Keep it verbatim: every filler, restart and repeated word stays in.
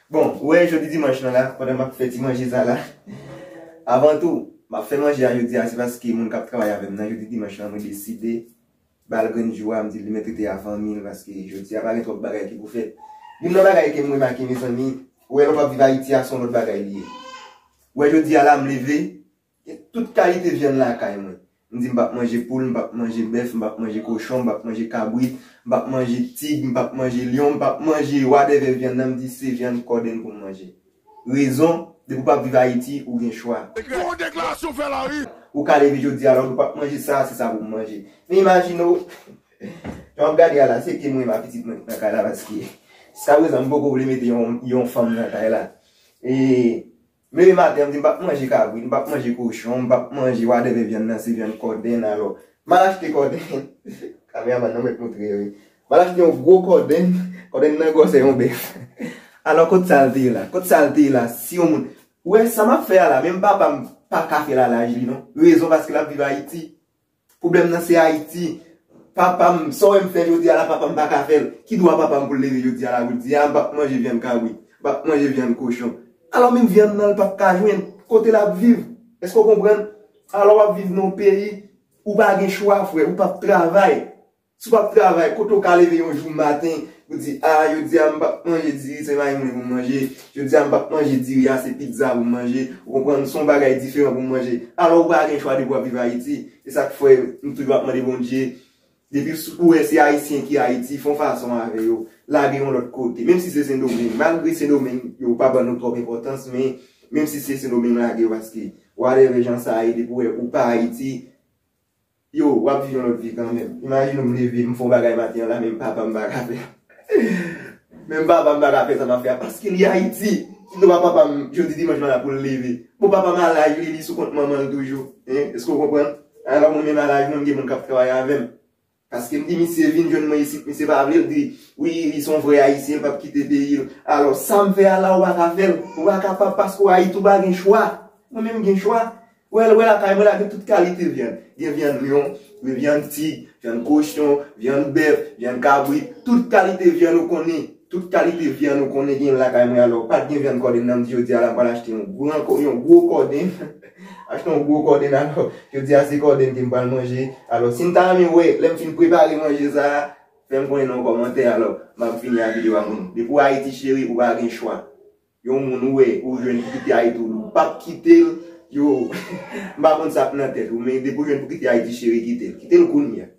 Bon, ou wè jodi dimanch lan la, pandan m ap fè ti manje sa la, avan tou, m ap fè manje a jodi a, se paske moun k ap travay avè m nan, jodi dimanch lan, mwen deside ba l grenn jou a, m di l li mèt rete a fanmi l, paske jodi a pa gen twòp bagay ki pou fèt. Youn nan bagay ke m remake, mezanmi, ou wè lè w ap viv Ayiti a, se yon lòt bagay li ye. Ou wè jodi a la, m leve, gen tout kalite vyann lakay mwen. M di m p ap manje poul, m p ap manje bèf, m p ap manje kochon, m p ap manje kabrit, m p ap manje tig, m p ap manje lyon, m p ap manje whatever vyann nan, m di se vyann kòdèn pou m manje. Rezon, depi w p ap viv Ayiti, ou gen chwa. Gwo deklarasyon fè la wi. Ou ka leve jodi a, lòd ou p ap manje sa, se sa pou m manje. Men imajine w, jan w ap gade a la, se ke mwen, ma pitit mwen nan kay la, paske jiska prezan, m poko vle mete yon, yon fanm nan kay la. E, m leve maten, m di m p ap manje kabrit, m p ap manje kochon, m p ap manje whatever vyann nan, se vyann kòdèn, alò. M al achte kòdèn. Kameramann nan mèt montre wi. M al achte yon gwo kòdèn, kòdèn nan gwosè yon bèf. Alò, kot sa l te ye la? Kot sa l te ye la? Si yon moun, ou wè sa m ap fè a la, menm papa m pa ka fè l a laj li non. Rezon, paske l ap viv Ayiti. Pwoblèm nan se Ayiti. Papa m, sa w wè m fè jodi a la, papa m pa ka fè l. Ki dwa papa m pou l leve jodi a la, pou l di, a, m p ap manje vyann kabrit, m p ap manje vyann kochon? Alò, menm vyann nan, l p ap ka jwenn. Kote l ap viv? Èske w konprann? Alò, w ap viv nan yon peyi, ou pa gen chwa, frè, ou p ap travay. Si w p ap travay, kote w ka leve yon jou maten, ou di, a, jodi a, m p ap manje diri, se mayi moulen pou m manje. Jodi a, m p ap manje diri a, se pizza pou m manje. Ou konprann? Se yon bagay diferan pou m manje. Alò, ou pa gen chwa depi w ap viv Ayiti. Se sa k fè m toujou ap mande Bondye. Depi s- ou wè se Ayisyen ki Ayiti, fè yon fason avè yo. Lage yon lòt kote. Menm si se Sendomeng. Malgre Sendomeng, yo pa ban nou twòp enpòtans, men menm si se Sendomeng, lage yo paske whatever jan sa ye, depi w wè ou pa Ayiti, yo, w ap viv yon lòt vi kanmenm. Imajine w m leve, m fè yon bagay maten an la, menm papa m pa ka fè. Menm papa m pa ka fè sa m ap fè a, paske li Ayiti. Kidonk papa m, jodi dimanch lan la pou l leve. Bon, papa m a laj li, li sou kont manman l toujou. Hein? Èske w konprann? Alò, mwen menm a laj mwen, m gen moun k ap travay avè m. Paske m di misye vin jwenn mwen isit, misye pa vle, l di, wi, li se yon vrè Ayisyen, l p ap kite peyi l. Alò, sa m fè a la, ou pa ka fè l. Ou pa kapab paske w Ayiti, ou pa gen chwa. Mwen menm, m gen chwa. Wè, wè lakay mwen la, gen tout kalite vyann. Gen vyann lyon, gen vyann tig, vyann kochon, vyann bèf, vyann kabrit, tout kalite vyann ou konnen. Tout kalite vyann ou konnen gen lakay mwen. Alò, pa t gen vyann kòdèn nan, m di jodi a la, m pral achte yon gran kò- yon gwo kòdèn. Achte yon gwo kòdèn, alò, jodi a se kòdèn ke m pral manje. Alò, si n ta renmen wè, lè m fin prepare manje sa a, fè m konnen nan yon kòmantè, alò, m ap vini a videyo a pou nou. Depi w Ayiti, cheri, ou pa gen chwa. Yon moun ou wè, ou jwenn pou kite Ayiti, ou p ap kite l, yo, m pa konn sa k nan tèt ou, men depi w jwenn pou kite Ayiti, cheri, kite l. Kite l kounye a.